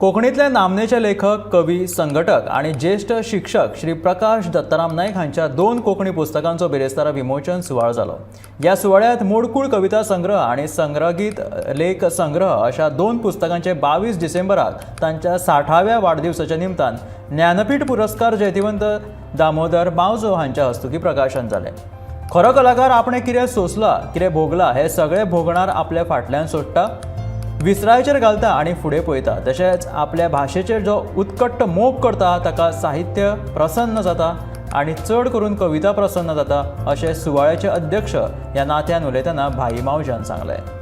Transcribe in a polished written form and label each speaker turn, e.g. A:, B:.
A: कोंकणीतले नामनेचे लेखक, कवी, संघटक आणि ज्येश्ठ शिक्षक श्री प्रकाश दत्ताराम नाईक हांच्या दोन कोंकणी पुस्तकांचो बिरेस्तारा विमोचन सुवाळो जालो. ह्या सुवाळ्यात मोडकूळ कविता संग्रह आणि संग्रगीत लेख संग्रह अशा दोन पुस्तकांचे 22 डिसेंबराक तांच्या 60व्या वाडदिवसाच्या निमतान ज्ञानपीठ पुरस्कार जैतिवंत दामोदर मावजो हांच्या हस्तुकी प्रकाशन जालें. खरो कलाकार आपणें कितें सोंसलां, कितें भोगलां हें सगळें भोगणार आपल्या फाटल्यान सोडटा, विसरायचेर घालता आनी फुडें पळयता. तशेंच आपल्या भाशेचेर जो उत्कट मोग करता ताका साहित्य प्रसन्न जाता आनी चड करून कविता प्रसन्न जाता, अशें सुवाळ्याचे अध्यक्ष ह्या नात्यान उलयतना भाई मावज्यान सांगलें.